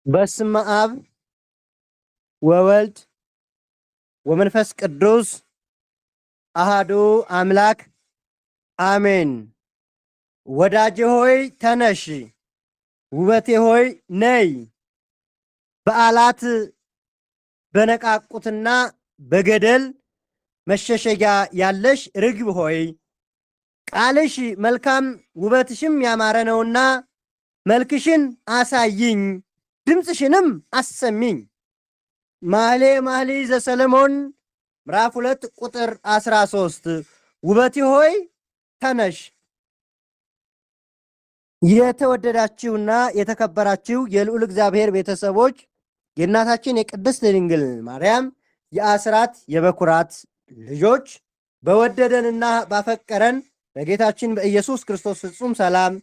በስመ አብ ወወልድ ወመንፈስ ቅዱስ አሃዱ አምላክ አሜን። ወዳጄ ሆይ ተነሺ፣ ውበቴ ሆይ ነይ። በዓላት በነቃቁትና በገደል መሸሸጊያ ያለሽ ርግብ ሆይ ቃልሽ መልካም ውበትሽም ያማረ ነውና መልክሽን አሳይኝ ድምፅሽንም አሰሚኝ። መኃልየ መኃልይ ዘሰሎሞን ምዕራፍ 2 ቁጥር 13። ውበቴ ሆይ ተነሽ። የተወደዳችሁና የተከበራችሁ የልዑል እግዚአብሔር ቤተሰቦች፣ የእናታችን የቅድስት ድንግል ማርያም የአስራት የበኩራት ልጆች፣ በወደደንና ባፈቀረን በጌታችን በኢየሱስ ክርስቶስ ፍጹም ሰላም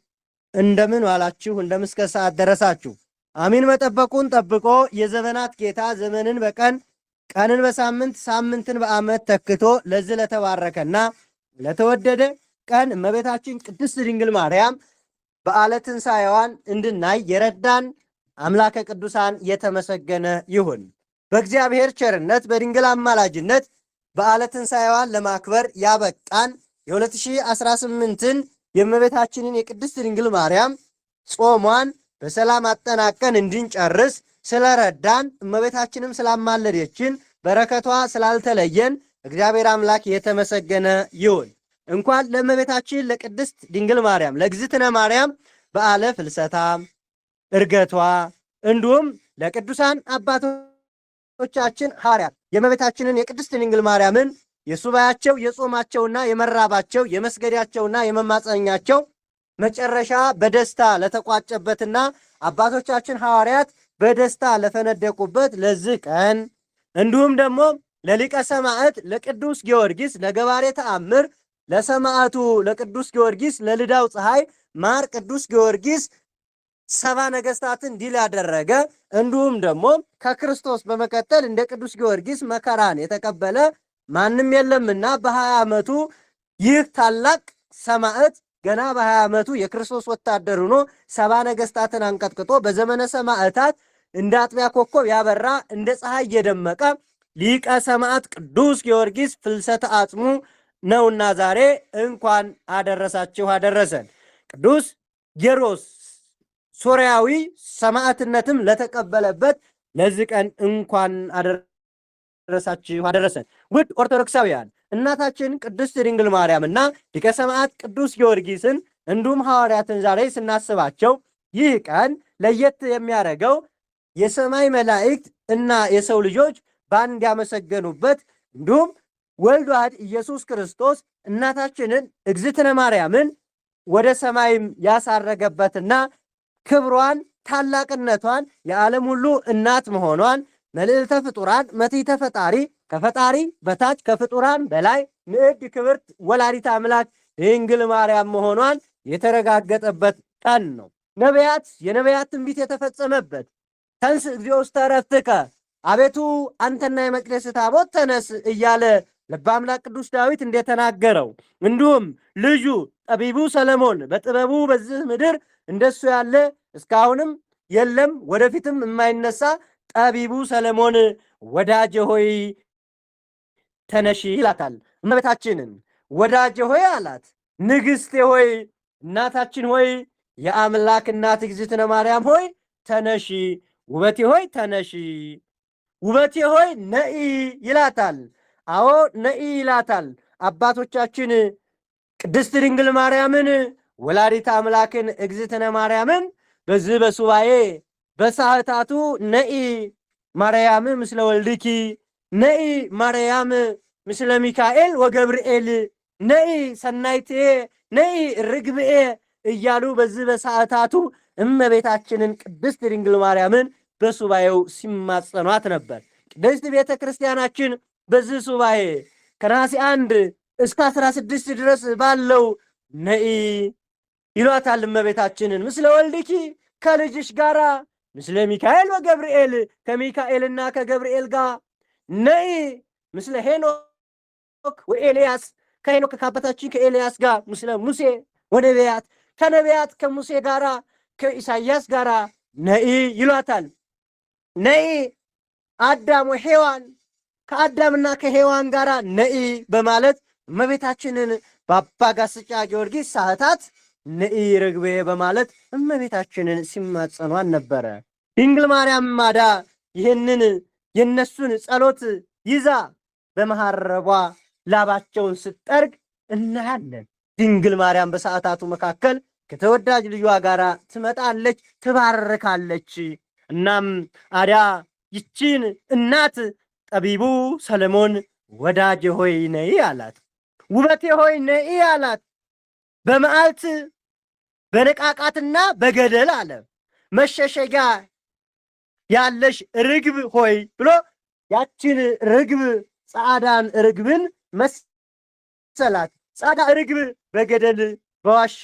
እንደምን ዋላችሁ? እንደምን እስከ ሰዓት ደረሳችሁ? አሚን። መጠበቁን ጠብቆ የዘመናት ጌታ ዘመንን በቀን፣ ቀንን በሳምንት፣ ሳምንትን በዓመት ተክቶ ለዚህ ለተባረከና ለተወደደ ቀን እመቤታችን ቅድስት ድንግል ማርያም በዓለ ትንሣኤዋን እንድናይ የረዳን አምላከ ቅዱሳን የተመሰገነ ይሁን። በእግዚአብሔር ቸርነት በድንግል አማላጅነት በዓለ ትንሣኤዋን ለማክበር ያበቃን፣ የ2018ን የእመቤታችንን የቅድስት ድንግል ማርያም ጾሟን በሰላም አጠናቀን እንድንጨርስ ስለረዳን፣ እመቤታችንም ስላማለደችን፣ በረከቷ ስላልተለየን እግዚአብሔር አምላክ የተመሰገነ ይሁን። እንኳን ለእመቤታችን ለቅድስት ድንግል ማርያም ለእግዝእትነ ማርያም በዓለ ፍልሰታ እርገቷ፣ እንዲሁም ለቅዱሳን አባቶቻችን ሐዋርያት የእመቤታችንን የቅድስት ድንግል ማርያምን የሱባያቸው የጾማቸውና የመራባቸው የመስገዳቸውና የመማፀኛቸው መጨረሻ በደስታ ለተቋጨበትና አባቶቻችን ሐዋርያት በደስታ ለፈነደቁበት ለዚህ ቀን፣ እንዲሁም ደግሞ ለሊቀ ሰማዕት ለቅዱስ ጊዮርጊስ፣ ለገባሬ ተአምር ለሰማዕቱ ለቅዱስ ጊዮርጊስ፣ ለልዳው ፀሐይ ማር ቅዱስ ጊዮርጊስ፣ 70 ነገስታትን ድል ያደረገ፣ እንዲሁም ደግሞ ከክርስቶስ በመቀጠል እንደ ቅዱስ ጊዮርጊስ መከራን የተቀበለ ማንም የለምና፣ በ20 ዓመቱ ይህ ታላቅ ሰማዕት ገና በ20 ዓመቱ የክርስቶስ ወታደር ሆኖ 70 ነገስታትን አንቀጥቅጦ በዘመነ ሰማዕታት እንደ አጥቢያ ኮከብ ያበራ፣ እንደ ፀሐይ የደመቀ ሊቀ ሰማዕት ቅዱስ ጊዮርጊስ ፍልሰተ አጽሙ ነውና ዛሬ እንኳን አደረሳችሁ አደረሰን። ቅዱስ ጌሮስ ሶርያዊ ሰማዕትነትም ለተቀበለበት ለዚህ ቀን እንኳን አደረሳችሁ አደረሰን። ውድ ኦርቶዶክሳውያን፣ እናታችን ቅድስት ድንግል ማርያምና ሊቀ ሰማዕት ቅዱስ ጊዮርጊስን እንዲሁም ሐዋርያትን ዛሬ ስናስባቸው ይህ ቀን ለየት የሚያደርገው የሰማይ መላእክት እና የሰው ልጆች በአንድ ያመሰገኑበት፣ እንዲሁም ወልድ ዋሕድ ኢየሱስ ክርስቶስ እናታችንን እግዝእትነ ማርያምን ወደ ሰማይም ያሳረገበትና ክብሯን ታላቅነቷን የዓለም ሁሉ እናት መሆኗን፣ መልዕልተ ፍጡራን መትሕተ ፈጣሪ፣ ከፈጣሪ በታች ከፍጡራን በላይ ንዕድ ክብርት ወላዲተ አምላክ ድንግል ማርያም መሆኗን የተረጋገጠበት ቀን ነው። ነቢያት የነቢያት ትንቢት የተፈጸመበት፣ ተንሥእ እግዚኦ ውስተ ዕረፍትከ፣ አቤቱ አንተና የመቅደስ ታቦት ተነስ እያለ ልበ አምላክ ቅዱስ ዳዊት እንደተናገረው፣ እንዲሁም ልጁ ጠቢቡ ሰለሞን በጥበቡ በዚህ ምድር እንደሱ ያለ እስካሁንም የለም ወደፊትም የማይነሳ ጠቢቡ ሰለሞን ወዳጄ ሆይ ተነሺ ይላታል። እመቤታችንን ወዳጄ ሆይ አላት። ንግስቴ ሆይ፣ እናታችን ሆይ፣ የአምላክ እናት እግዝእትነ ማርያም ሆይ ተነሺ፣ ውበቴ ሆይ ተነሺ፣ ውበቴ ሆይ ነኢ ይላታል። አዎ ነኢ ይላታል። አባቶቻችን ቅድስት ድንግል ማርያምን፣ ወላዲተ አምላክን እግዝእትነ ማርያምን በዚህ በሱባኤ በሰዓታቱ ነኢ ማርያም ምስለ ወልድኪ፣ ነኢ ማርያም ምስለ ሚካኤል ወገብርኤል፣ ነኢ ሰናይትየ፣ ነኢ ርግብኤ እያሉ በዚህ በሰዓታቱ እመቤታችንን ቅድስት ድንግል ማርያምን በሱባኤው ሲማጸኗት ነበር። ቅድስት ቤተ ክርስቲያናችን በዚህ ሱባኤ ከነሐሴ 1 እስከ 16 ድረስ ባለው ነኢ ይሏታል እመቤታችንን፣ ምስለ ወልድኪ ከልጅሽ ጋራ፣ ምስለ ሚካኤል ወገብርኤል ከሚካኤልና ከገብርኤል ጋር፣ ነኢ ምስለ ሄኖክ ወኤልያስ ከሄኖክ ከአባታችን ከኤልያስ ጋር፣ ምስለ ሙሴ ወነቢያት ከነቢያት ከሙሴ ጋራ ከኢሳያስ ጋራ ነኢ ይሏታል። ነኢ አዳም ሔዋን ከአዳምና ከሔዋን ጋር ነኢ በማለት እመቤታችንን በአባ ጋስጫ ጊዮርጊስ ሳህታት ነኢ ርግቤ በማለት እመቤታችንን ሲማጸኗን ነበረ። ድንግል ማርያም ማዳ ይህንን የነሱን ጸሎት ይዛ በመሐረቧ ላባቸውን ስትጠርግ እናያለን። ድንግል ማርያም በሰዓታቱ መካከል ከተወዳጅ ልጇ ጋር ትመጣለች፣ ትባርካለች። እናም አዲያ ይቺን እናት ጠቢቡ ሰለሞን ወዳጄ ሆይ ነይ አላት፣ ውበቴ ሆይ ነይ አላት። በመዓልት በንቃቃትና በገደል አለ መሸሸጊያ ያለሽ ርግብ ሆይ ብሎ ያችን ርግብ ጻዳን ርግብን መሰላት። ጻዳ ርግብ በገደል በዋሻ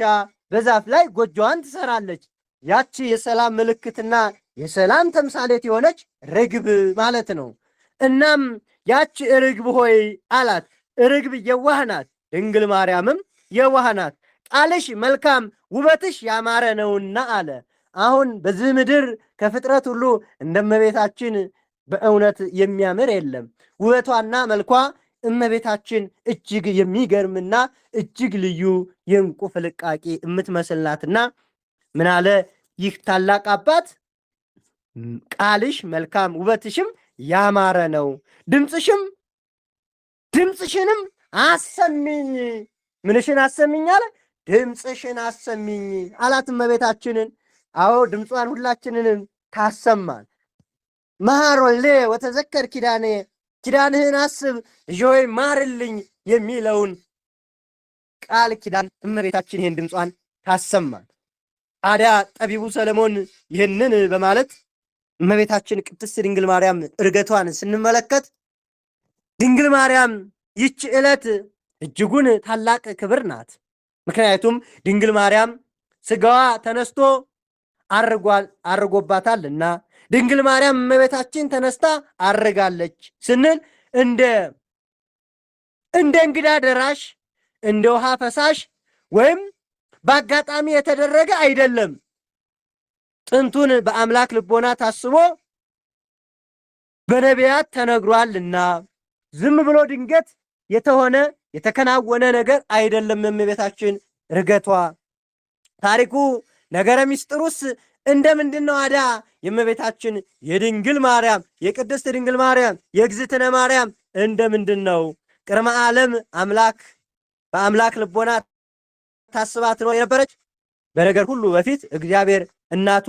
በዛፍ ላይ ጎጆዋን ትሰራለች። ያቺ የሰላም ምልክትና የሰላም ተምሳሌት የሆነች ርግብ ማለት ነው። እናም ያቺ ርግብ ሆይ አላት። ርግብ የዋህ ናት፣ ድንግል ማርያምም የዋህ ናት። ቃልሽ መልካም ውበትሽ ያማረ ነውና አለ። አሁን በዚህ ምድር ከፍጥረት ሁሉ እንደመቤታችን በእውነት የሚያምር የለም። ውበቷና መልኳ እመቤታችን እጅግ የሚገርምና እጅግ ልዩ የእንቁ ፍልቃቂ የምትመስል ናትና ምን አለ ይህ ታላቅ አባት? ቃልሽ መልካም ውበትሽም ያማረ ነው፣ ድምፅሽም ድምፅሽንም አሰሚኝ። ምንሽን አሰሚኝ አለ? ድምፅሽን አሰሚኝ አላት እመቤታችንን። አዎ ድምጿን ሁላችንንም ታሰማን። መሐሮሌ ወተዘከር ኪዳኔ፣ ኪዳንህን አስብ ልጄ ሆይ ማርልኝ የሚለውን ቃል ኪዳን እመቤታችን ይህን ድምጿን ታሰማን። ታዲያ ጠቢቡ ሰለሞን ይህንን በማለት እመቤታችን ቅድስት ድንግል ማርያም ዕርገቷን ስንመለከት ድንግል ማርያም ይህች ዕለት እጅጉን ታላቅ ክብር ናት። ምክንያቱም ድንግል ማርያም ስጋዋ ተነስቶ አርጎባታልና ድንግል ማርያም እመቤታችን ተነስታ አርጋለች ስንል እንደ እንግዳ ደራሽ እንደ ውሃ ፈሳሽ ወይም በአጋጣሚ የተደረገ አይደለም። ጥንቱን በአምላክ ልቦና ታስቦ በነቢያት ተነግሯልና ዝም ብሎ ድንገት የተሆነ የተከናወነ ነገር አይደለም። እመቤታችን ርገቷ ታሪኩ ነገረ ሚስጥሩስ እንደ ምንድን ነው? አዳ የእመቤታችን የድንግል ማርያም የቅድስት ድንግል ማርያም የእግዝእትነ ማርያም እንደ ምንድን ነው? ቅድመ ዓለም አምላክ በአምላክ ልቦና ታስባ ትኖር የነበረች በነገር ሁሉ በፊት እግዚአብሔር እናቱ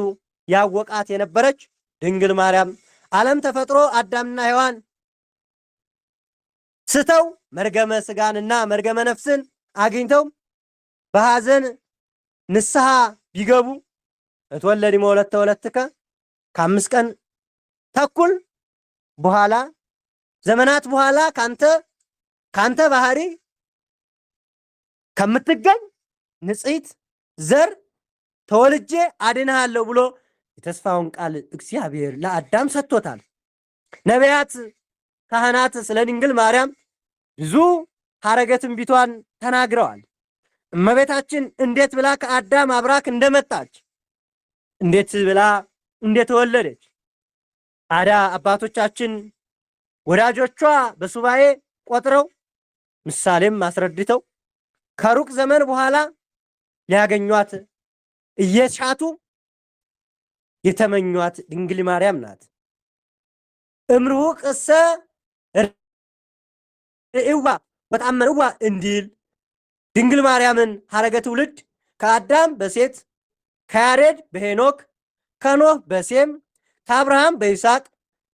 ያወቃት የነበረች ድንግል ማርያም ዓለም ተፈጥሮ አዳምና ሔዋን ስተው መርገመ ስጋንና መርገመ ነፍስን አግኝተው በሐዘን ንስሐ ቢገቡ እትወለድ መወለተ ወለትከ ከ5 ቀን ተኩል በኋላ ዘመናት በኋላ ካንተ ባህሪ ከምትገኝ ንጽሕት ዘር ተወልጄ አድንሃለሁ ብሎ የተስፋውን ቃል እግዚአብሔር ለአዳም ሰጥቶታል። ነቢያት፣ ካህናት ስለ ድንግል ማርያም ብዙ ሐረገ ትንቢቷን ተናግረዋል። እመቤታችን እንዴት ብላ ከአዳም አብራክ እንደመጣች እንዴት ብላ እንደተወለደች አዳ አባቶቻችን ወዳጆቿ በሱባኤ ቆጥረው ምሳሌም አስረድተው ከሩቅ ዘመን በኋላ ሊያገኟት እየሻቱ የተመኟት ድንግል ማርያም ናት። እምርሁ ቅሰ ርእዋ ወተአመንዋ እንዲል ድንግል ማርያምን ሐረገ ትውልድ ከአዳም በሴት ከያሬድ በሄኖክ ከኖህ በሴም ከአብርሃም በይስሐቅ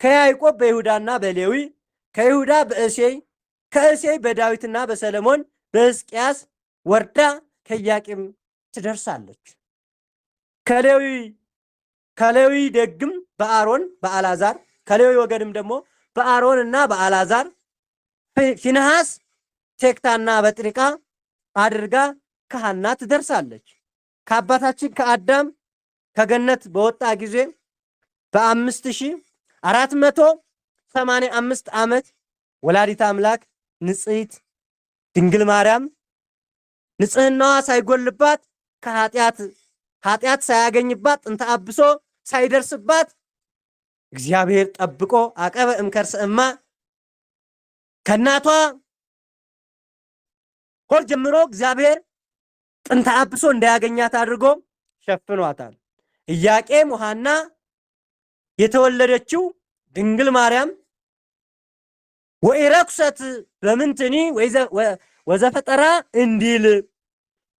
ከያዕቆብ በይሁዳና በሌዊ ከይሁዳ በእሴይ ከእሴይ በዳዊትና በሰለሞን በሕዝቅያስ ወርዳ ከኢያቄም ትደርሳለች። ከሌዊ ከሌዊ ደግም በአሮን በአልዓዛር ከሌዊ ወገንም ደግሞ በአሮን እና በአልዓዛር ፊንሐስ ቴክታና በጥሪቃ አድርጋ ከሐና ትደርሳለች። ከአባታችን ከአዳም ከገነት በወጣ ጊዜ በ5485 ዓመት ወላዲተ አምላክ ንጽሕት ድንግል ማርያም ንጽህናዋ ሳይጎልባት ከኃጢአት ኃጢአት ሳያገኝባት ጥንተ አብሶ ሳይደርስባት እግዚአብሔር ጠብቆ አቀበ እምከርሰ እማ ከእናቷ ሆድ ጀምሮ እግዚአብሔር ጥንተ አብሶ እንዳያገኛት አድርጎ ሸፍኗታል። ኢያቄም ወሐና የተወለደችው ድንግል ማርያም ወኢረኩሰት በምንትኒ ወዘፈጠራ እንዲል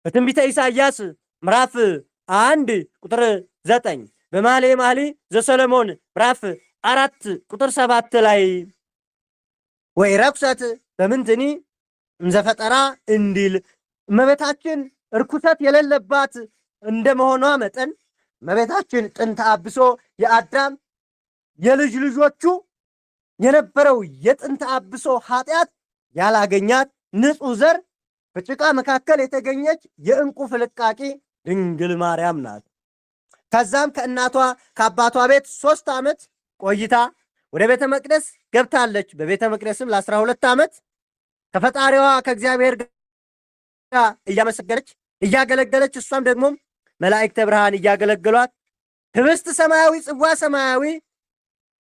በትንቢተ ኢሳይያስ ምዕራፍ 1 ቁጥር 9፣ በመኃልየ መኃልይ ዘሰሎሞን ምዕራፍ 4 ቁጥር 7 ላይ ወኢረኩሰት በምንትኒ እምዘፈጠራ እንዲል፣ እመቤታችን እርኩሰት የሌለባት እንደመሆኗ መጠን እመቤታችን ጥንተ አብሶ የአዳም የልጅ ልጆቹ የነበረው የጥንተ አብሶ ኃጢአት ያላገኛት ንጹሕ ዘር በጭቃ መካከል የተገኘች የእንቁ ፍልቃቂ ድንግል ማርያም ናት። ከዛም ከእናቷ ከአባቷ ቤት 3 ዓመት ቆይታ ወደ ቤተ መቅደስ ገብታለች። በቤተ መቅደስም ለ12 ዓመት ከፈጣሪዋ ከእግዚአብሔር ጋር እያመሰገነች እያገለገለች፣ እሷም ደግሞ መላእክተ ብርሃን እያገለገሏት ህብስት ሰማያዊ ጽዋ ሰማያዊ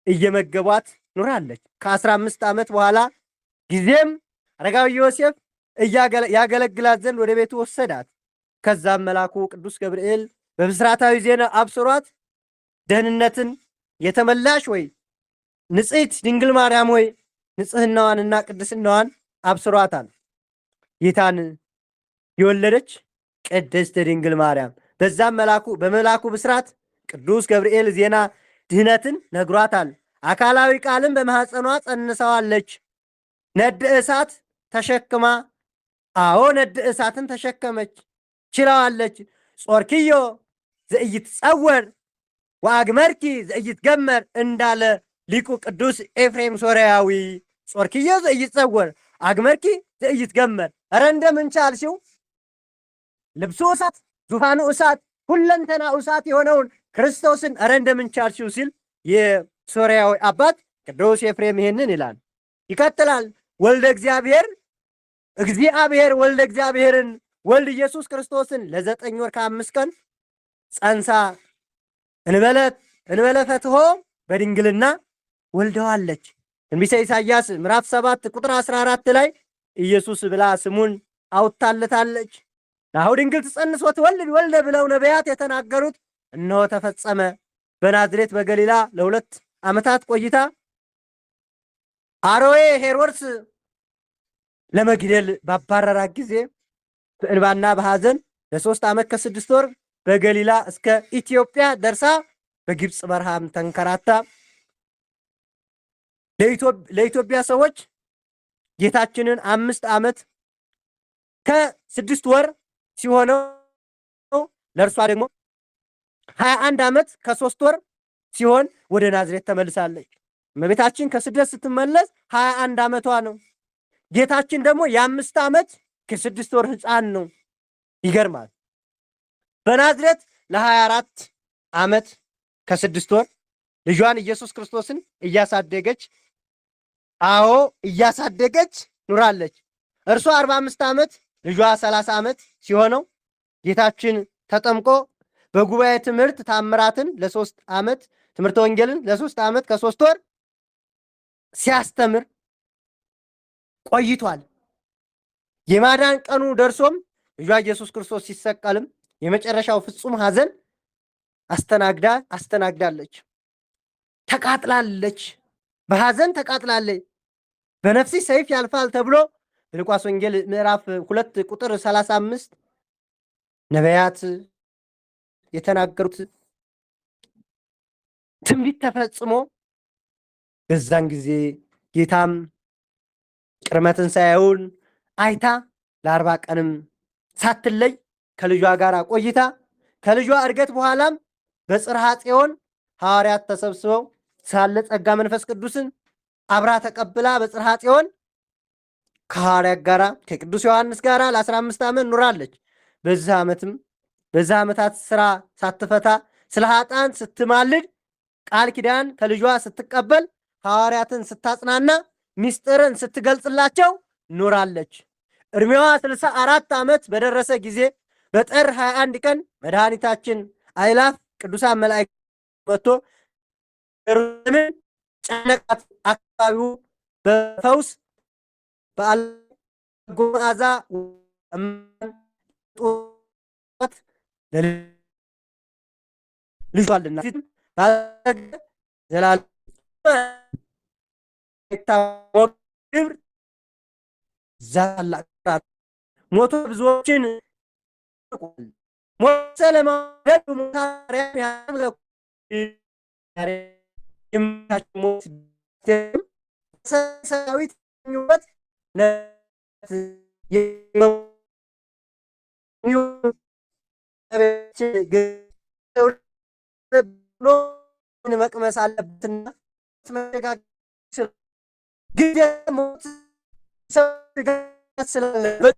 እየመገቧት ኑራለች። ከ15 ዓመት በኋላ ጊዜም አረጋዊ ዮሴፍ ያገለግላት ዘንድ ወደ ቤቱ ወሰዳት። ከዛም መልአኩ ቅዱስ ገብርኤል በብስራታዊ ዜና አብስሯት ደህንነትን የተመላሽ ወይ ንጽሕት ድንግል ማርያም ወይ ንጽህናዋንና ቅድስናዋን አብስሯታል። ጌታን የወለደች ቅድስት ድንግል ማርያም በዛም በመላኩ ብስራት ቅዱስ ገብርኤል ዜና ድህነትን ነግሯታል። አካላዊ ቃልን በማኅፀኗ ጸንሰዋለች። ነድ እሳት ተሸክማ፣ አዎ ነድ እሳትን ተሸከመች ችለዋለች። ጾርኪዮ ዘኢይትጸወር ወአግመርኪ ዘኢይትገመር እንዳለ ሊቁ ቅዱስ ኤፍሬም ሶርያዊ፣ ጾርኪዮ ዘኢይትጸወር አግመርኪ ዘኢይትገመር፣ ኧረ እንደምን ቻልሽው? ልብሱ እሳት፣ ዙፋኑ እሳት፣ ሁለንተና እሳት የሆነውን ክርስቶስን ኧረ እንደምን ቻልሽው ሲል የሶርያዊ አባት ቅዱስ ኤፍሬም ይሄንን ይላል። ይቀጥላል። ወልደ እግዚአብሔር፣ እግዚአብሔር ወልደ እግዚአብሔርን ወልድ ኢየሱስ ክርስቶስን ለ9 ወር ከ5 ቀን ጸንሳ እንበለ ፈትሖ በድንግልና ወልደዋለች። ትንቢተ ኢሳይያስ ምዕራፍ 7 ቁጥር 14 ላይ ኢየሱስ ብላ ስሙን አውጥታለታለች። ናሁ ድንግል ትጸንስ ወትወልድ ወልደ ብለው ነቢያት የተናገሩት እነሆ ተፈጸመ። በናዝሬት በገሊላ ለ2 ዓመታት ቆይታ አሮዌ ሄሮድስ ለመግደል ባባረራት ጊዜ በእንባና በሐዘን ለ3 ዓመት ከ6 ወር በገሊላ እስከ ኢትዮጵያ ደርሳ በግብጽ በረሃም ተንከራታ ለኢትዮጵያ ሰዎች ጌታችንን 5 ዓመት ከ6 ወር ሲሆነው ለእርሷ ደግሞ 21 ዓመት ከ3 ወር ሲሆን ወደ ናዝሬት ተመልሳለች። እመቤታችን ከስደት ስትመለስ 21 ዓመቷ ነው። ጌታችን ደግሞ የ5 ዓመት ከ6 ወር ሕፃን ነው። ይገርማል። በናዝሬት ለ24 ዓመት ከ6 ወር ልጇን ኢየሱስ ክርስቶስን እያሳደገች፣ አዎ እያሳደገች ኑራለች። እርሷ 45 ዓመት ልጇ 30 ዓመት ሲሆነው ጌታችን ተጠምቆ በጉባኤ ትምህርት ታምራትን ለ3 ዓመት ትምህርተ ወንጌልን ለ3 ዓመት ከ3 ወር ሲያስተምር ቆይቷል። የማዳን ቀኑ ደርሶም ልጇ ኢየሱስ ክርስቶስ ሲሰቀልም የመጨረሻው ፍጹም ሐዘን አስተናግዳለች። ተቃጥላለች። በሐዘን ተቃጥላለች። በነፍሲ ሰይፍ ያልፋል ተብሎ በሉቃስ ወንጌል ምዕራፍ 2 ቁጥር 35 ነቢያት የተናገሩት ትንቢት ተፈጽሞ በዛን ጊዜ ጌታም ቅድመ ትንሣኤውን አይታ ለ40 ቀንም ሳትለይ ከልጇ ጋር ቆይታ ከልጇ እርገት በኋላም በጽርሐ ጽዮን ሐዋርያት ተሰብስበው ሳለ ጸጋ መንፈስ ቅዱስን አብራ ተቀብላ በጽርሐ ጽዮን ከሐዋርያት ጋራ ከቅዱስ ዮሐንስ ጋራ ለ15 ዓመት ኑራለች። በዚህ ዓመታት ስራ ሳትፈታ ስለ ኃጥአን ስትማልድ ቃል ኪዳን ከልጇ ስትቀበል ሐዋርያትን ስታጽናና ሚስጥርን ስትገልጽላቸው ኑራለች። እድሜዋ 64 ዓመት በደረሰ ጊዜ በጥር 21 ቀን መድኃኒታችን አእላፍ ቅዱሳን መላእክት መጥቶ ኢየሩሳሌምን ጨነቃት። አካባቢው በፈውስ በጎ መዓዛ ልጇልና ዘላለም ግብር ሞቶ ብዙዎችን ሞት ለማውደድ ሰራዊት መቅመስ አለበትና ሞት ስላለበት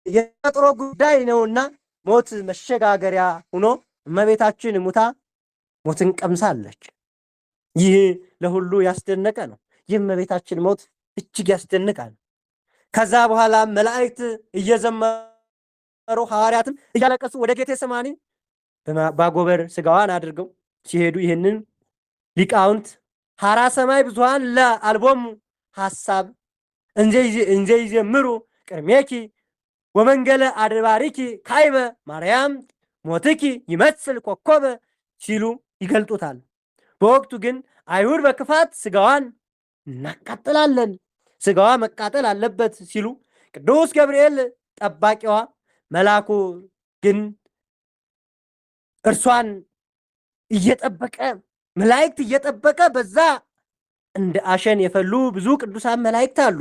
የተፈጥሮ ጉዳይ ነውና ሞት መሸጋገሪያ ሆኖ እመቤታችን ሙታ ሞትን ቀምሳለች። ይህ ለሁሉ ያስደነቀ ነው። የእመቤታችን ሞት እጅግ ያስደንቃል። ከዛ በኋላ መላእክት እየዘመሩ ሐዋርያትም እያለቀሱ ወደ ጌቴሴማኒ ባጎበር ስጋዋን አድርገው ሲሄዱ ይህንን ሊቃውንት ሐራ ሰማይ ብዙሃን ለአልቦሙ ሐሳብ እንዘ ይዘምሩ ቅድሜኪ ወመንገለ አድባሪኪ ካይበ ማርያም ሞትኪ ይመስል ኮከበ ሲሉ ይገልጡታል። በወቅቱ ግን አይሁድ በክፋት ስጋዋን እናቃጥላለን፣ ስጋዋ መቃጠል አለበት ሲሉ ቅዱስ ገብርኤል ጠባቂዋ መልአኩ ግን እርሷን እየጠበቀ መላእክት እየጠበቀ በዛ እንደ አሸን የፈሉ ብዙ ቅዱሳን መላእክት አሉ።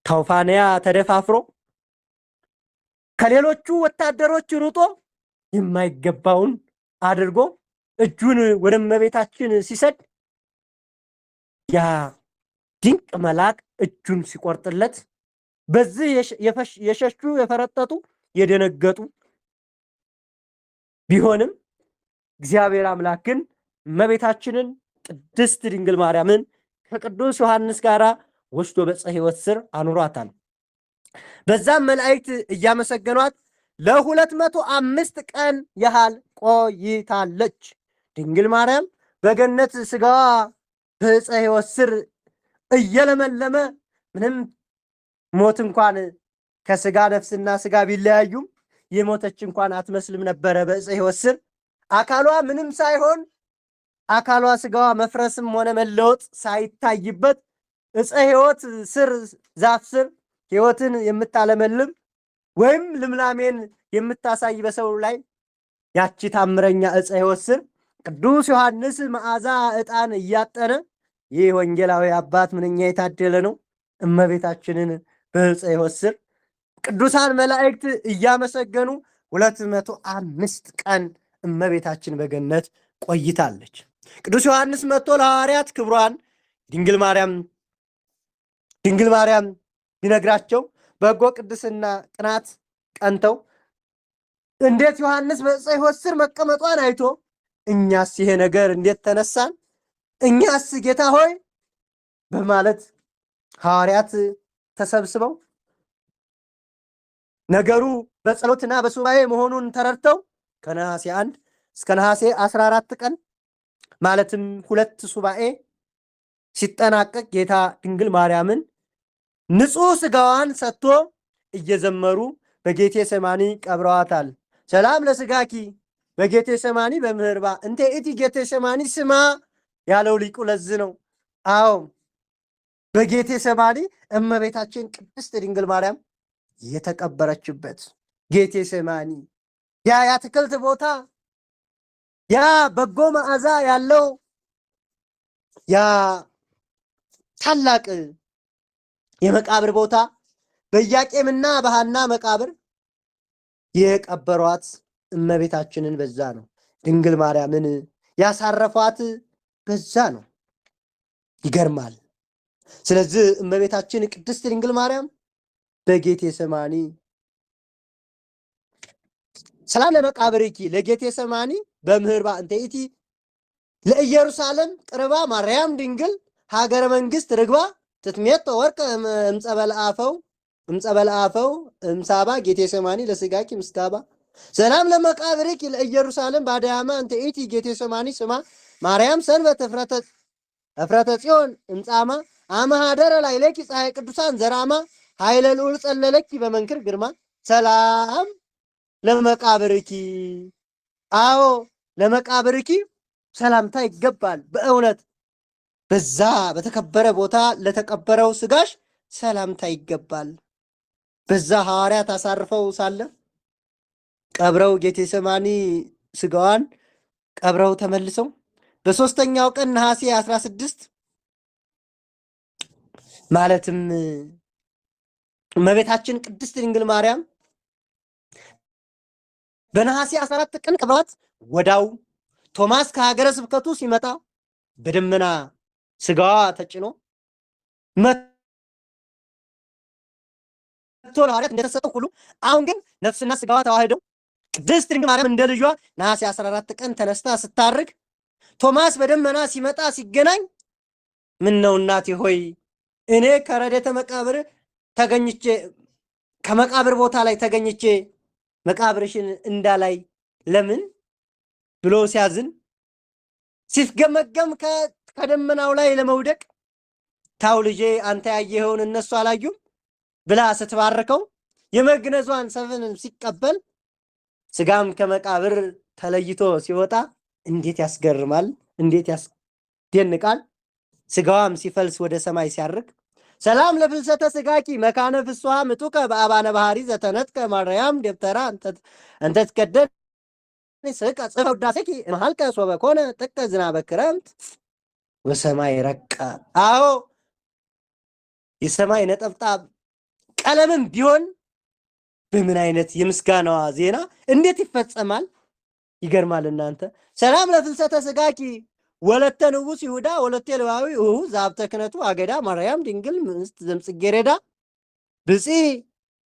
ታውፋንያ ተደፋፍሮ ከሌሎቹ ወታደሮች ሩጦ የማይገባውን አድርጎ እጁን ወደ እመቤታችን ሲሰድ ያ ድንቅ መልአክ እጁን ሲቆርጥለት በዚህ የሸሹ የፈረጠጡ የደነገጡ ቢሆንም እግዚአብሔር አምላክ ግን እመቤታችንን ቅድስት ድንግል ማርያምን ከቅዱስ ዮሐንስ ጋር ወስዶ በዕፀ ሕይወት ስር አኑሯታል። በዛም መላእክት እያመሰገኗት ለ205 ቀን ያህል ቆይታለች። ድንግል ማርያም በገነት ስጋዋ በዕፀ ሕይወት ስር እየለመለመ ምንም ሞት እንኳን ከስጋ ነፍስና ስጋ ቢለያዩም የሞተች እንኳን አትመስልም ነበረ። በዕፀ ሕይወት ስር አካሏ ምንም ሳይሆን አካሏ ስጋዋ መፍረስም ሆነ መለወጥ ሳይታይበት ዕፀ ሕይወት ስር ዛፍ ስር ሕይወትን የምታለመልም ወይም ልምላሜን የምታሳይ በሰው ላይ ያቺ ታምረኛ ዕፀ ሕይወት ስር ቅዱስ ዮሐንስ መዓዛ ዕጣን እያጠነ ይህ ወንጌላዊ አባት ምንኛ የታደለ ነው! እመቤታችንን በዕፀ ሕይወት ስር ቅዱሳን መላእክት እያመሰገኑ 205 ቀን እመቤታችን በገነት ቆይታለች። ቅዱስ ዮሐንስ መጥቶ ለሐዋርያት ክብሯን ድንግል ማርያም ቢነግራቸው በጎ ቅድስና ቅናት ቀንተው እንዴት ዮሐንስ በዕፀ ሕይወት ስር መቀመጧን አይቶ እኛስ ይሄ ነገር እንዴት ተነሳን? እኛስ ጌታ ሆይ በማለት ሐዋርያት ተሰብስበው ነገሩ በጸሎትና በሱባኤ መሆኑን ተረድተው ከነሐሴ 1 እስከ ነሐሴ 14 ቀን ማለትም 2 ሱባኤ ሲጠናቀቅ ጌታ ድንግል ማርያምን ንጹሕ ስጋዋን ሰጥቶ እየዘመሩ በጌቴ ሰማኒ ቀብረዋታል። ሰላም ለስጋኪ በጌቴ ሰማኒ በምህርባ እንተ እቲ ጌቴ ሰማኒ ስማ ያለው ሊቁ ለዝ ነው። አዎ በጌቴ ሰማኒ እመቤታችን ቅድስት ድንግል ማርያም የተቀበረችበት ጌቴ ሰማኒ ያ የአትክልት ቦታ ያ በጎ መዓዛ ያለው ያ ታላቅ የመቃብር ቦታ በኢያቄምና በሐና መቃብር የቀበሯት እመቤታችንን በዛ ነው። ድንግል ማርያምን ያሳረፏት በዛ ነው። ይገርማል። ስለዚህ እመቤታችን ቅድስት ድንግል ማርያም በጌቴ ሰማኒ ሰላም ለመቃብርኪ ለጌቴ ሰማኒ በምህርባ እንተ ኢቲ ለኢየሩሳሌም ቅርባ ማርያም ድንግል ሀገረ መንግስት ርግባ ትትሜጦ ወርቀ እምጸበለ አፈው እምጸበለ አፈው እምሳባ ጌቴሰማኒ ለስጋኪ ምስካባ ሰላም ለመቃብርኪ ለኢየሩሳሌም ባዳያማ እንተ ኢቲ ጌቴሰማኒ ስማ ማርያም ሰንበት እፍረተ ጽዮን እምጻማ አመሃደረ ላዕሌኪ ፀሐይ ቅዱሳን ዘራማ ኃይለ ልዑል ጸለለኪ በመንክር ግርማ። ሰላም ለመቃብርኪ፣ አዎ ለመቃብርኪ ሰላምታ ይገባል። በእውነት በዛ በተከበረ ቦታ ለተቀበረው ስጋሽ ሰላምታ ይገባል። በዛ ሐዋርያት አሳርፈው ሳለ ቀብረው ጌቴሰማኒ ስጋዋን ቀብረው ተመልሰው በሶስተኛው ቀን ነሐሴ 16 ማለትም እመቤታችን ቅድስት ድንግል ማርያም በነሐሴ 14 ቀን ቀብረዋት ወዳው ቶማስ ከሀገረ ስብከቱ ሲመጣ በደመና ስጋዋ ተጭኖ መጥቶ ለሐዋርያት እንደተሰጠው ሁሉ አሁን ግን ነፍስና ስጋዋ ተዋህደው ቅድስት ድንግል ማርያም እንደ ልጇ ነሐሴ 14 ቀን ተነስታ ስታርግ ቶማስ በደመና ሲመጣ ሲገናኝ ምን ነው እናቴ ሆይ እኔ ከረዴተ መቃብር ተገኝቼ ከመቃብር ቦታ ላይ ተገኝቼ መቃብርሽን እንዳላይ ለምን ብሎ ሲያዝን ሲፍገመገም ከደመናው ላይ ለመውደቅ ታው ልጄ አንተ ያየኸውን እነሱ አላዩም ብላ ስትባርከው የመግነዟን ሰፍን ሲቀበል ስጋም ከመቃብር ተለይቶ ሲወጣ እንዴት ያስገርማል! እንዴት ያስደንቃል! ስጋዋም ሲፈልስ ወደ ሰማይ ሲያርግ ሰላም ለፍልሰተ ስጋኪ መካነ ፍስሐ ምጡቀ በአባነ ባህሪ ዘተነጥቀ ማርያም ደብተራ እንተ ትከደን ስቀ ጽፈ ውዳሴኪ እምሃልከ ሶበ ኮነ ጥቀ ዝናበ ክረምት ወሰማይ ረቀ። አዎ የሰማይ ነጠብጣብ ቀለምም ቢሆን በምን አይነት የምስጋናዋ ዜና እንዴት ይፈጸማል? ይገርማል እናንተ። ሰላም ለፍልሰተ ስጋኪ ወለተ ንጉሥ ይሁዳ ወለተ ለዋዊ እሁ ዛብተ ክነቱ አገዳ ማርያም ድንግል ምስት ዘምጽጌረዳ ብፂ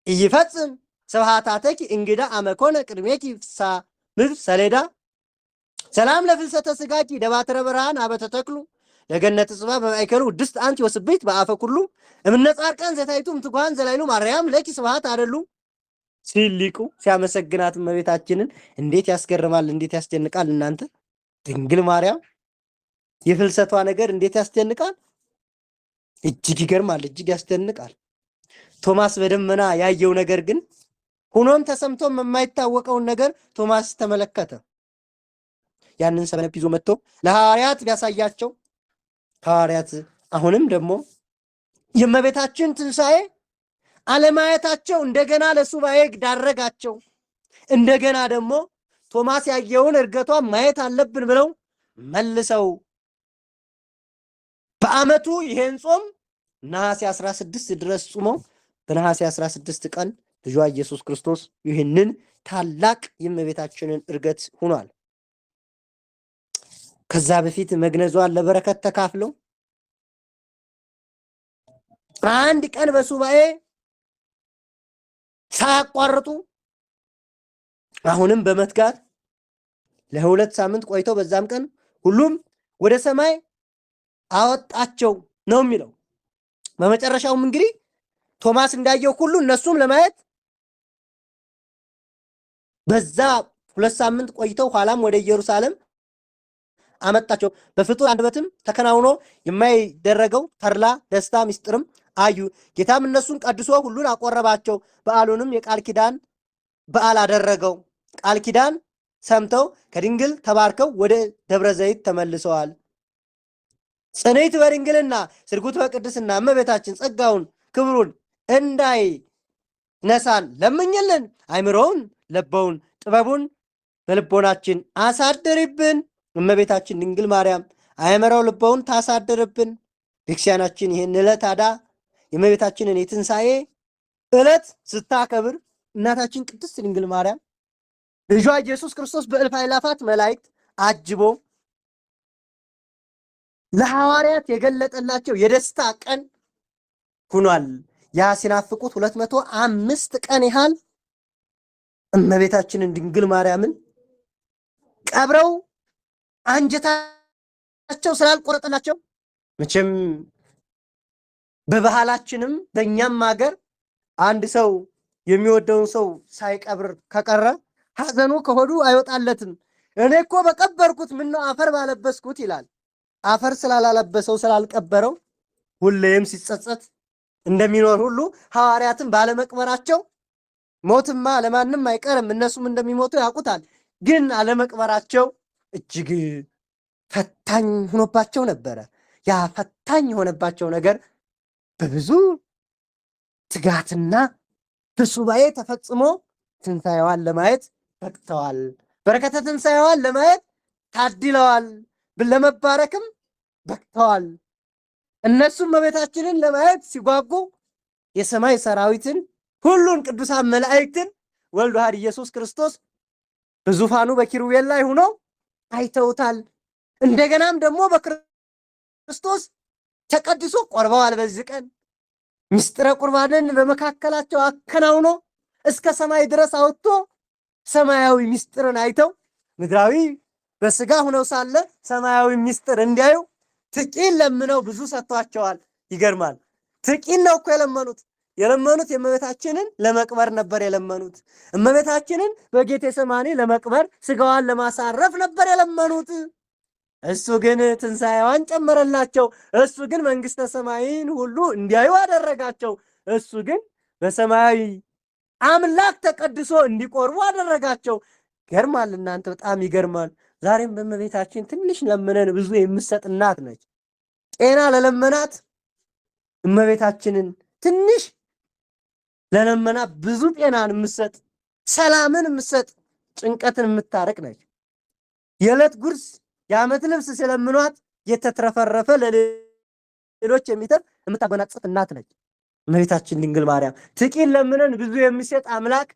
ኢይፈጽም ስብሐታተኪ እንግዳ አመኮነ ቅድሜኪ ፍሳ ምድር ሰሌዳ። ሰላም ለፍልሰተ ስጋኪ ደባትረ ብርሃን አበተ ተክሉ ለገነት ጽባ በማእከሉ ውድስት አንቲ ወስብሕት በአፈ ኩሉ እምነ ጻድቃን ዘታይቱ እምትጓን ዘላይሉ ማርያም ለኪ ስብሐት አደሉ ሲል ሊቁ ሲያመሰግናት እመቤታችንን እንዴት ያስገርማል! እንዴት ያስደንቃል! እናንተ ድንግል ማርያም የፍልሰቷ ነገር እንዴት ያስደንቃል! እጅግ ይገርማል፣ እጅግ ያስደንቃል። ቶማስ በደመና ያየው ነገር ግን ሆኖም ተሰምቶም የማይታወቀውን ነገር ቶማስ ተመለከተ። ያንን ሰበነፕ ይዞ መጥቶ ለሐዋርያት ቢያሳያቸው ሐዋርያት አሁንም ደግሞ የእመቤታችን ትንሣኤ አለማየታቸው እንደገና ለሱባኤ ዳረጋቸው። እንደገና ደግሞ ቶማስ ያየውን እርገቷን ማየት አለብን ብለው መልሰው በዓመቱ ይሄን ጾም ነሐሴ 16 ድረስ ጾመው በነሐሴ 16 ቀን ልጇ ኢየሱስ ክርስቶስ ይህንን ታላቅ የእመቤታችንን እርገት ሆኗል። ከዛ በፊት መግነዟን ለበረከት ተካፍለው አንድ ቀን በሱባኤ ሳያቋርጡ አሁንም በመትጋት ለ2 ሳምንት ቆይተው በዛም ቀን ሁሉም ወደ ሰማይ አወጣቸው ነው የሚለው። በመጨረሻውም እንግዲህ ቶማስ እንዳየው ሁሉ እነሱም ለማየት በዛ 2 ሳምንት ቆይተው ኋላም ወደ ኢየሩሳሌም አመጣቸው። በፍጡር አንደበትም ተከናውኖ የማይደረገው ተድላ ደስታ ምስጢርም አዩ። ጌታም እነሱን ቀድሶ ሁሉን አቆረባቸው። በዓሉንም የቃል ኪዳን በዓል አደረገው። ቃል ኪዳን ሰምተው ከድንግል ተባርከው ወደ ደብረ ዘይት ተመልሰዋል። ጽንዕት በድንግልና ስርጉት በቅድስና እመቤታችን ጸጋውን ክብሩን እንዳይነሳን ለምኝልን። አይምሮውን ለበውን ጥበቡን በልቦናችን አሳድርብን። እመቤታችን ድንግል ማርያም አእምሮው ልበውን ታሳድርብን። ቤተክርስቲያናችን ይህን ዕለት አዳ የእመቤታችንን የትንሣኤ ዕለት ስታከብር እናታችን ቅድስት ድንግል ማርያም ልጇ ኢየሱስ ክርስቶስ በእልፍ አእላፋት መላእክት አጅቦ ለሐዋርያት የገለጠላቸው የደስታ ቀን ሆኗል። ያ ሲናፍቁት 205 ቀን ያህል እመቤታችንን ድንግል ማርያምን ቀብረው አንጀታቸው ስላልቆረጠላቸው መቼም በባህላችንም በእኛም ሀገር አንድ ሰው የሚወደውን ሰው ሳይቀብር ከቀረ ሐዘኑ ከሆዱ አይወጣለትም። እኔ እኮ በቀበርኩት ምነው አፈር ባለበስኩት ይላል። አፈር ስላላለበሰው ስላልቀበረው ሁሌም ሲጸጸት እንደሚኖር ሁሉ ሐዋርያትን ባለመቅበራቸው ሞትማ ለማንም አይቀርም፣ እነሱም እንደሚሞቱ ያውቁታል። ግን አለመቅበራቸው እጅግ ፈታኝ ሆኖባቸው ነበረ። ያ ፈታኝ የሆነባቸው ነገር በብዙ ትጋትና በሱባኤ ተፈጽሞ ትንሣኤዋን ለማየት በቅተዋል። በረከተ ትንሣኤዋን ለማየት ታድለዋል። ለመባረክም በቅተዋል። እነሱም እመቤታችንን ለማየት ሲጓጉ የሰማይ ሰራዊትን ሁሉን ቅዱሳን መላእክትን ወልድ ዋሕድ ኢየሱስ ክርስቶስ በዙፋኑ በኪሩቤል ላይ ሆኖ አይተውታል። እንደገናም ደግሞ በክርስቶስ ተቀድሶ ቆርበዋል። በዚህ ቀን ምስጢረ ቁርባንን በመካከላቸው አከናውኖ እስከ ሰማይ ድረስ አውጥቶ ሰማያዊ ምስጢርን አይተው ምድራዊ በስጋ ሆነው ሳለ ሰማያዊ ምስጢር እንዲያዩ ጥቂት ለምነው ብዙ ሰጥቷቸዋል። ይገርማል። ጥቂት ነው እኮ የለመኑት። የለመኑት የእመቤታችንን ለመቅበር ነበር የለመኑት። እመቤታችንን በጌቴሰማኒ ለመቅበር ስጋዋን ለማሳረፍ ነበር የለመኑት። እሱ ግን ትንሣኤዋን ጨመረላቸው። እሱ ግን መንግሥተ ሰማይን ሁሉ እንዲያዩ አደረጋቸው። እሱ ግን በሰማያዊ አምላክ ተቀድሶ እንዲቆርቡ አደረጋቸው። ይገርማል እናንተ፣ በጣም ይገርማል። ዛሬም በእመቤታችን ትንሽ ለምነን ብዙ የምትሰጥ እናት ነች። ጤና ለለመናት እመቤታችንን ትንሽ ለለመናት ብዙ ጤናን የምትሰጥ፣ ሰላምን የምትሰጥ፣ ጭንቀትን የምታርቅ ነች። የዕለት ጉርስ የዓመት ልብስ ሲለምኗት የተትረፈረፈ ለሌሎች የሚተርፍ የምታጎናጽፍ እናት ነች እመቤታችን ድንግል ማርያም። ጥቂት ለምነን ብዙ የሚሰጥ አምላክ፣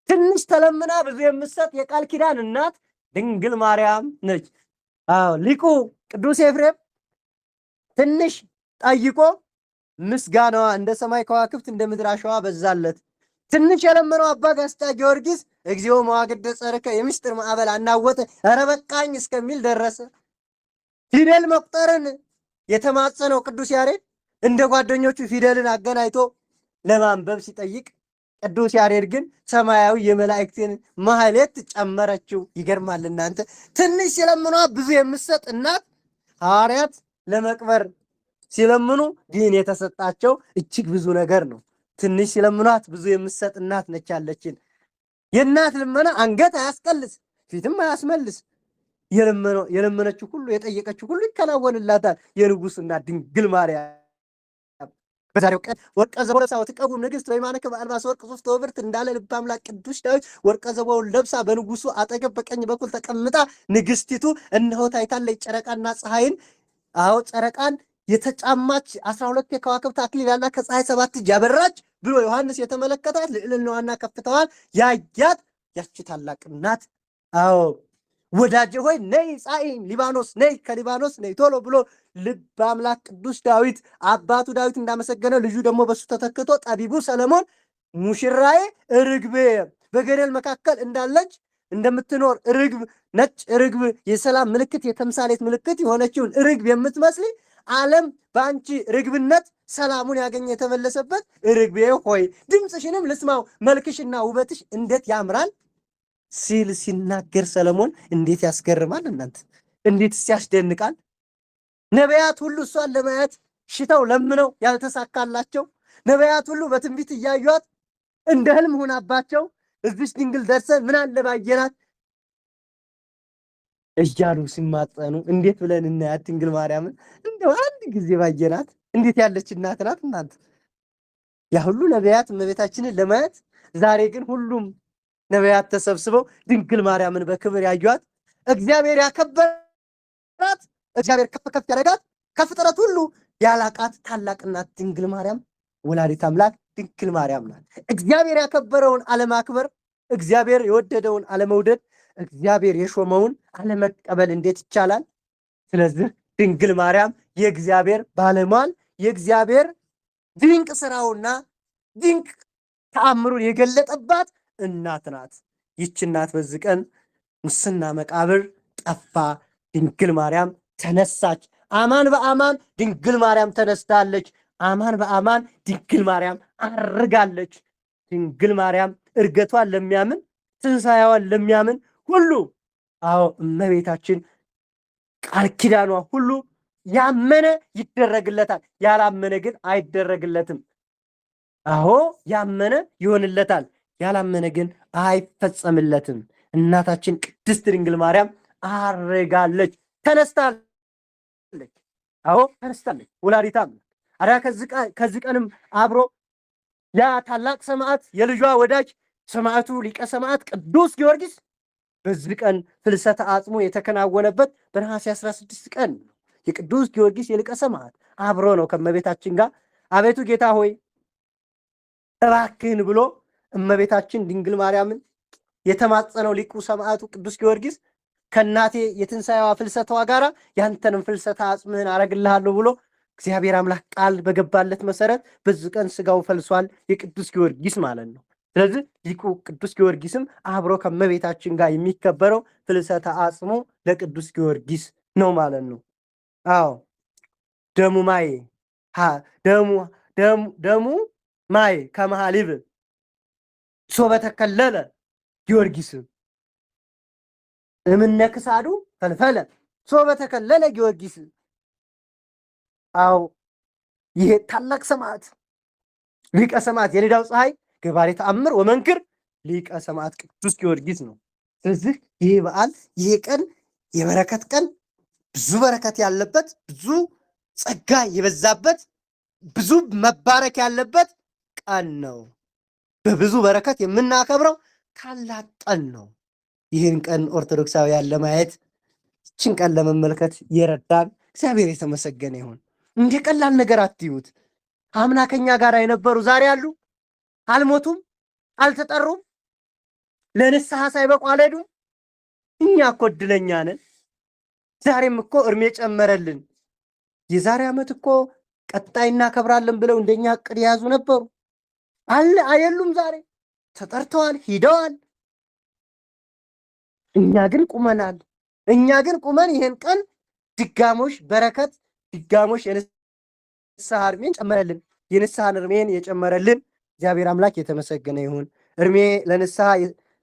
ትንሽ ተለምና ብዙ የምትሰጥ የቃል ኪዳን እናት ድንግል ማርያም ነች። አዎ ሊቁ ቅዱስ ኤፍሬም ትንሽ ጠይቆ ምስጋናዋ እንደ ሰማይ ከዋክብት እንደ ምድር አሸዋ በዛለት። ትንሽ የለመነው አባ ጋስጫ ጊዮርጊስ እግዚኦ መዋግደ ጸርከ የምስጢር ማዕበል አናወጠ ኧረ በቃኝ እስከሚል ደረሰ። ፊደል መቁጠርን የተማጸነው ቅዱስ ያሬድ እንደ ጓደኞቹ ፊደልን አገናኝቶ ለማንበብ ሲጠይቅ ቅዱስ ያሬድ ግን ሰማያዊ የመላእክትን ማህሌት ጨመረችው። ይገርማል እናንተ። ትንሽ ሲለምኗ ብዙ የምትሰጥ እናት ሐዋርያት ለመቅበር ሲለምኑ ግን የተሰጣቸው እጅግ ብዙ ነገር ነው። ትንሽ ሲለምኗት ብዙ የምትሰጥ እናት ነች ያለችን። የእናት ልመና አንገት አያስቀልስ ፊትም አያስመልስ። የለመነችው ሁሉ የጠየቀችው ሁሉ ይከናወንላታል። የንጉሥ እናት ድንግል ማርያም በዛሬው ቀን ወርቀ ዘቦ ለብሳ ወትቀውም ንግሥት በየማነከ በአልባሰ ወርቅ ሶስት ወብርት እንዳለ ልበ አምላክ ቅዱስ ዳዊት ወርቀ ዘቦውን ለብሳ በንጉሱ አጠገብ በቀኝ በኩል ተቀምጣ ንግስቲቱ እነሆ ታይታለች። ጨረቃና ፀሐይን አዎ ጨረቃን የተጫማች 12 የከዋክብት አክሊል ያላት ከፀሐይ ሰባት እጅ ያበራች ብሎ ዮሐንስ የተመለከታት ልዕልናዋና ከፍታዋን ያያት ያቺ ታላቅ እናት አዎ ወዳጄ ሆይ ነይ ጻኢ ሊባኖስ ነይ ከሊባኖስ ነይ ቶሎ ብሎ ልበ አምላክ ቅዱስ ዳዊት አባቱ ዳዊት እንዳመሰገነው ልጁ ደግሞ በሱ ተተክቶ ጠቢቡ ሰለሞን ሙሽራዬ ርግቤ በገደል መካከል እንዳለች እንደምትኖር ርግብ ነጭ ርግብ የሰላም ምልክት የተምሳሌት ምልክት የሆነችውን ርግብ የምትመስል ዓለም በአንቺ ርግብነት ሰላሙን ያገኘ የተመለሰበት ርግቤ ሆይ ድምፅሽንም ልስማው መልክሽና ውበትሽ እንዴት ያምራል ሲል ሲናገር ሰለሞን እንዴት ያስገርማል! እናንተ እንዴትስ ያስደንቃል! ነቢያት ሁሉ እሷን ለማየት ሽተው ለምነው ያልተሳካላቸው ነቢያት ሁሉ በትንቢት እያዩት እንደ ህልም ሆናባቸው እዚች ድንግል ደርሰን ምን አለ ባየናት እያሉ ሲማጸኑ እንዴት ብለን እናያት ድንግል ማርያምን? እንደው አንድ ጊዜ ባየናት እንዴት ያለች እናት ናት እናንተ! ያ ሁሉ ነቢያት እመቤታችንን ለማየት ዛሬ ግን ሁሉም ነቢያት ተሰብስበው ድንግል ማርያምን በክብር ያዩአት፣ እግዚአብሔር ያከበራት፣ እግዚአብሔር ከፍ ከፍ ያደረጋት፣ ከፍጥረት ሁሉ ያላቃት ታላቅ እናት ድንግል ማርያም ወላዲት አምላክ ድንግል ማርያም ናት። እግዚአብሔር ያከበረውን አለማክበር፣ እግዚአብሔር የወደደውን አለመውደድ፣ እግዚአብሔር የሾመውን አለመቀበል እንዴት ይቻላል? ስለዚህ ድንግል ማርያም የእግዚአብሔር ባለሟል የእግዚአብሔር ድንቅ ስራውና ድንቅ ተአምሩን የገለጠባት እናት ናት። ይህች እናት በዚህ ቀን ሙስና መቃብር ጠፋ፣ ድንግል ማርያም ተነሳች። አማን በአማን ድንግል ማርያም ተነስታለች። አማን በአማን ድንግል ማርያም አርጋለች። ድንግል ማርያም እርገቷን ለሚያምን ትንሣኤዋን ለሚያምን ሁሉ አዎ እመቤታችን ቃል ኪዳኗ ሁሉ ያመነ ይደረግለታል፣ ያላመነ ግን አይደረግለትም። አዎ ያመነ ይሆንለታል፣ ያላመነ ግን አይፈጸምለትም። እናታችን ቅድስት ድንግል ማርያም አርጋለች፣ ተነስታለች። አዎ ተነስታለች። ወላዲተ አምላክ አዳ ከዚህ ቀንም አብሮ ያ ታላቅ ሰማዕት የልጇ ወዳጅ ሰማዕቱ ሊቀ ሰማዕት ቅዱስ ጊዮርጊስ በዚህ ቀን ፍልሰተ አጽሙ የተከናወነበት በነሐሴ 16 ቀን ነው። የቅዱስ ጊዮርጊስ የሊቀ ሰማዕት አብሮ ነው ከእመቤታችን ጋር አቤቱ ጌታ ሆይ እባክህን ብሎ እመቤታችን ድንግል ማርያምን የተማጸነው ሊቁ ሰማዕቱ ቅዱስ ጊዮርጊስ ከእናቴ የትንሣኤዋ ፍልሰቷ ጋራ ያንተንም ፍልሰተ አጽምህን አረግልሃለሁ ብሎ እግዚአብሔር አምላክ ቃል በገባለት መሰረት በዚህ ቀን ስጋው ፈልሷል፣ የቅዱስ ጊዮርጊስ ማለት ነው። ስለዚህ ሊቁ ቅዱስ ጊዮርጊስም አብሮ ከእመቤታችን ጋር የሚከበረው ፍልሰተ አጽሙ ለቅዱስ ጊዮርጊስ ነው ማለት ነው። አዎ ደሙ ማይ ደሙ ደሙ ደሙ ማይ ከመሃሊብ ሶበ ተከለለ ጊዮርጊስ እምነ ክሳዱ ፈልፈለ ሶበ ተከለለ ጊዮርጊስ። አዎ ይሄ ታላቅ ሰማዕት ሊቀ ሰማዕት የልዳው ፀሐይ ገባሬ ተአምር ወመንክር ሊቀ ሰማዕት ቅዱስ ጊዮርጊስ ነው። ስለዚህ ይሄ በዓል ይሄ ቀን የበረከት ቀን፣ ብዙ በረከት ያለበት፣ ብዙ ጸጋ የበዛበት፣ ብዙ መባረክ ያለበት ቀን ነው። በብዙ በረከት የምናከብረው ታላቅ ቀን ነው። ይህን ቀን ኦርቶዶክሳውያን ለማየት ይህችን ቀን ለመመልከት የረዳን እግዚአብሔር የተመሰገነ ይሁን። እንደ ቀላል ነገር አትዩት። አምና ከኛ ጋር የነበሩ ዛሬ አሉ፣ አልሞቱም፣ አልተጠሩም፣ ለንስሐ ሳይበቁ አልሄዱም። እኛ እኮ እድለኛ ነን። ዛሬም እኮ እድሜ ጨመረልን። የዛሬ ዓመት እኮ ቀጣይ እናከብራለን ብለው እንደኛ እቅድ የያዙ ነበሩ አለ አየሉም። ዛሬ ተጠርተዋል፣ ሂደዋል። እኛ ግን ቁመናል። እኛ ግን ቁመን ይሄን ቀን ድጋሞሽ በረከት ድጋሞሽ የንስሐ እድሜን ጨመረልን። የንስሐን እድሜን የጨመረልን እግዚአብሔር አምላክ የተመሰገነ ይሁን። እድሜ ለንስሐ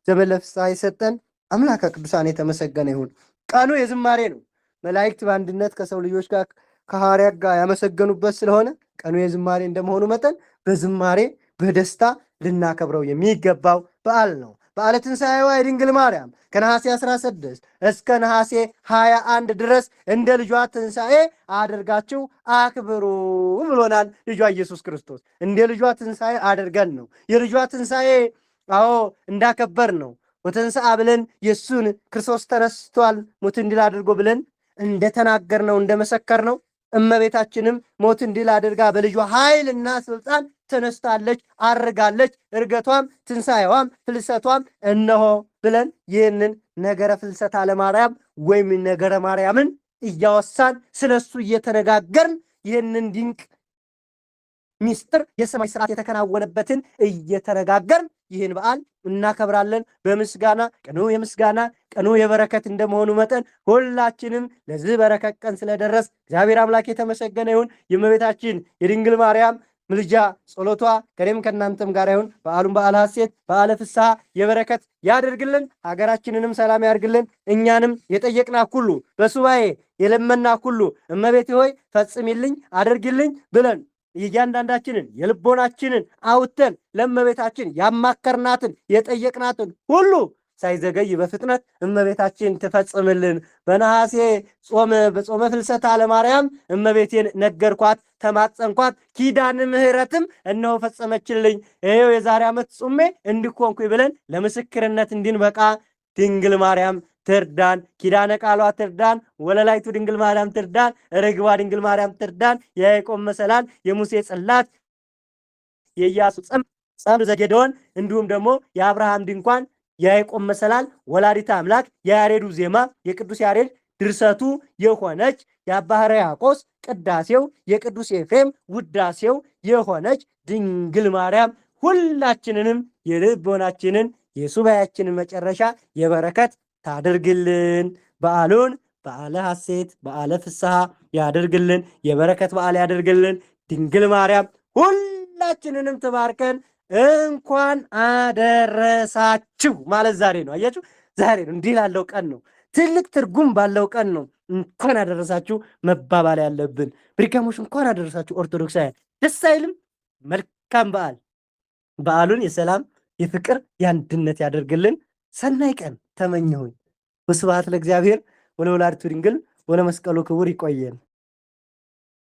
ዘመን ለፍስሐ የሰጠን አምላከ ቅዱሳን የተመሰገነ ይሁን። ቀኑ የዝማሬ ነው። መላእክት በአንድነት ከሰው ልጆች ጋር ከሐዋርያት ጋር ያመሰገኑበት ስለሆነ ቀኑ የዝማሬ እንደመሆኑ መጠን በዝማሬ በደስታ ልናከብረው የሚገባው በዓል ነው። በዓለ ትንሣኤዋ የድንግል ማርያም ከነሐሴ 16 እስከ ነሐሴ 21 ድረስ እንደ ልጇ ትንሣኤ አድርጋችሁ አክብሩ ብሎናል። ልጇ ኢየሱስ ክርስቶስ እንደ ልጇ ትንሣኤ አድርገን ነው የልጇ ትንሣኤ አዎ እንዳከበር ነው። ወተንሥአ ብለን የእሱን ክርስቶስ ተነስቷል ሞትን ድል አድርጎ ብለን እንደተናገር ነው እንደመሰከር ነው። እመቤታችንም ሞትን ድል አድርጋ በልጇ ኃይልና ስልጣን ተነስታለች፣ አርጋለች። እርገቷም ትንሣኤዋም ፍልሰቷም እነሆ ብለን ይህንን ነገረ ፍልሰታ ለማርያም ወይም ነገረ ማርያምን እያወሳን ስለሱ እየተነጋገርን ይህንን ድንቅ ሚስጥር የሰማይ ስርዓት የተከናወነበትን እየተነጋገርን ይህን በዓል እናከብራለን። በምስጋና ቀኑ የምስጋና ቀኑ የበረከት እንደመሆኑ መጠን ሁላችንም ለዚህ በረከት ቀን ስለደረስ እግዚአብሔር አምላክ የተመሰገነ ይሁን። የእመቤታችን የድንግል ማርያም ምልጃ ጸሎቷ ከኔም ከእናንተም ጋር ይሁን። በዓሉን በዓለ ሐሴት በዓለ ፍስሐ የበረከት ያደርግልን። ሀገራችንንም ሰላም ያደርግልን። እኛንም የጠየቅና ሁሉ በሱባኤ የለመና ሁሉ እመቤቴ ሆይ ፈጽሚልኝ አድርግልኝ ብለን እያንዳንዳችንን የልቦናችንን አውጥተን ለእመቤታችን ያማከርናትን የጠየቅናትን ሁሉ ሳይዘገይ በፍጥነት እመቤታችን ትፈጽምልን። በነሐሴ ጾም በጾመ ፍልሰታ ለማርያም እመቤቴን ነገርኳት፣ ተማጸንኳት፣ ኪዳነ ምሕረትም እነሆ ፈጸመችልኝ። ይኸው የዛሬ ዓመት ጾሜ እንድኮንኩኝ ብለን ለምስክርነት እንድንበቃ ድንግል ማርያም ትርዳን። ኪዳነ ቃሏ ትርዳን። ወለላይቱ ድንግል ማርያም ትርዳን። ርግቧ ድንግል ማርያም ትርዳን። የያዕቆብ መሰላል፣ የሙሴ ጽላት፣ የኢያሱ ጸም ዘጌዴዎን እንዲሁም ደግሞ የአብርሃም ድንኳን፣ የያዕቆብ መሰላል፣ ወላዲተ አምላክ፣ የያሬዱ ዜማ፣ የቅዱስ ያሬድ ድርሰቱ የሆነች የአባ ሕርያቆስ ቅዳሴው፣ የቅዱስ ኤፍሬም ውዳሴው የሆነች ድንግል ማርያም ሁላችንንም የልቦናችንን የሱባያችንን መጨረሻ የበረከት ታደርግልን። በዓሉን በዓለ ሐሴት በዓለ ፍስሐ ያደርግልን። የበረከት በዓል ያደርግልን። ድንግል ማርያም ሁላችንንም ሁላችንንም ትባርከን። እንኳን አደረሳችሁ ማለት ዛሬ ነው። አያችሁ፣ ዛሬ ነው። እንዲህ ላለው ቀን ነው። ትልቅ ትርጉም ባለው ቀን ነው እንኳን አደረሳችሁ መባባል ያለብን። ብሪጋሞች እንኳን አደረሳችሁ። ኦርቶዶክሳውያን ደስ አይልም? መልካም በዓል። በዓሉን የሰላም የፍቅር የአንድነት ያደርግልን። ሰናይ ቀን ተመኘሁኝ። ወስብሐት ለእግዚአብሔር ወለወላዲቱ ድንግል ወለመስቀሉ ክቡር። ይቆየን።